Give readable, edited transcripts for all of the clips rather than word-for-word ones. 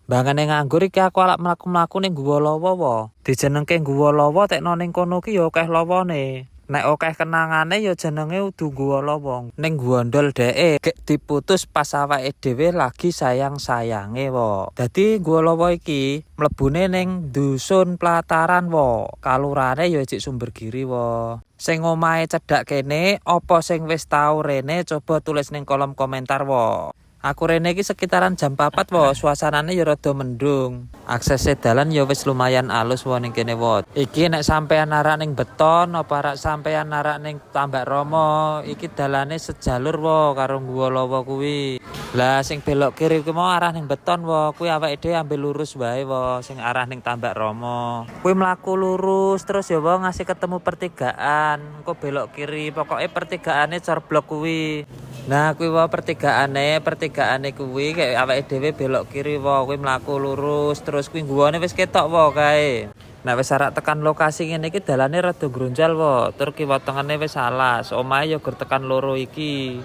Bangane nganggur iki aku alak mlaku-mlaku ning Guwa Lawa wo. Dijenengke Guwa Lawa, tekno ning kono ki ya akeh lawane. Nek akeh kenangane ya jenenge udu Guwa Lawa. Ning gondol dheke gek diputus pas awake dhewe lagi sayang-sayange wo. Dadi Guwa Lawa iki mlebune ning Dusun Plataran wo. Kalurahane ya jek Sumbergiri wo. Sing omahe cedhak kene apa sing wis tau rene, coba tulis ning kolom komentar wo. Aku rene iki sekitaran jam 4 wo, suasanane ya rada mendung. Aksese dalan ya wis lumayan alus wo ning kene wo. Iki nek sampean arak ning Beton apa arak sampean arak ning Tambakromo, iki dalane sejalur wo karo Guwa Lawa kuwi. Lah, sing belok kiri kuwi mau arah ning Beton wo, kuwi awake dhewe ambil lurus wae wo, sing arah ning Tambakromo. Kuwi mlaku lurus terus ya wo, ngasih ketemu pertigaan, engko belok kiri, pokoke pertigaane cor blok kuwi. Nah, kuwi wae pertigaane, pertigaane kuwi kayak awake dhewe belok kiri wo, kuwi mlaku lurus terus kuwi guwane wis ketok wo kae. Nek wis arak tekan lokasi ngene iki dalane rada grunjal wo, tur kiwa tengene wis alas, omahe ya gur tekan loro iki.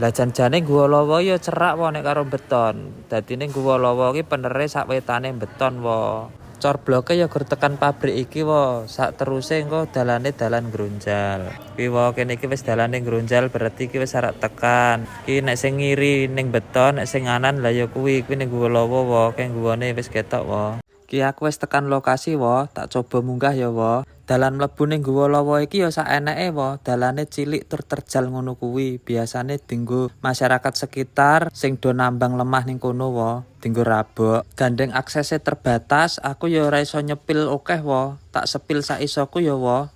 Lah, janjane Guwa Lawa ya cerak wo nek karo Beton. Dadine Guwa Lawa iki penere sak wetane Beton wo. Cor bloke ya gur tekan pabrik iki wo, sak teruse engko dalane dalan grunjal. Kuwi wo, kene iki wis dalane grunjal, berarti iki wis arak tekan. Iki nek sing ngiri ning Beton, nek sing nganan lah ya kuwi, kuwi ning Guwa Lawa wo, kae guwane wis ketok wo. Ki aku wis tekan lokasi wo, tak coba munggah ya wo. Dalan mlebu ning Guwa Lawa iki ya sak eneke wo, dalane cilik tur terjal ngono kuwi. Biasane dinggo masyarakat sekitar sing do nambang lemah ning kono wo, dinggo rabok. Gandeng aksesnya terbatas, aku ya ora iso nyepil akeh wo. Tak sepil sak isoku ya wo.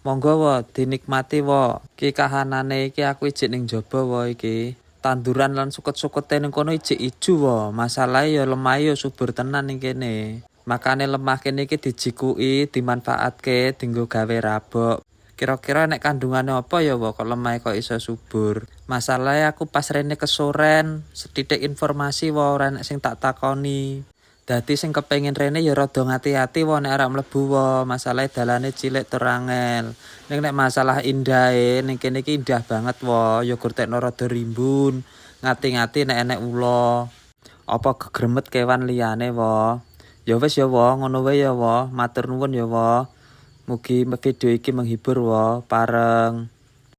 Monggo wo, dinikmati wo. Ki kahanane iki aku ijik ning jaba wo iki. Tanduran lan suket-sukete ning kono ijik ijo wo. Masalahe ya lemah ya subur tenan ning kene. Makane lemah kene iki dijikuki, dimanfaatke dinggo gawe rabok. Kira-kira nek kandungane apa ya wo kok lemah kok iso subur. Masalahe aku pas rene kesoren, sethithik informasi wo ora enek sing tak takoni. Dadi sing kepengin rene ya rada ngati-ati wo nek arep mlebu wo, masalahe dalane cilik tur angel. Ning nek masalah indahe ning kene iki indah banget wo, ya gur tekno rada rimbun, ngati-ngati nek enek ula. Apa gegremet kewan liyane wo. Ya wis ya wo, ngono wae ya wo. Matur nuwun ya wo. Mugi video iki menghibur wo, pareng.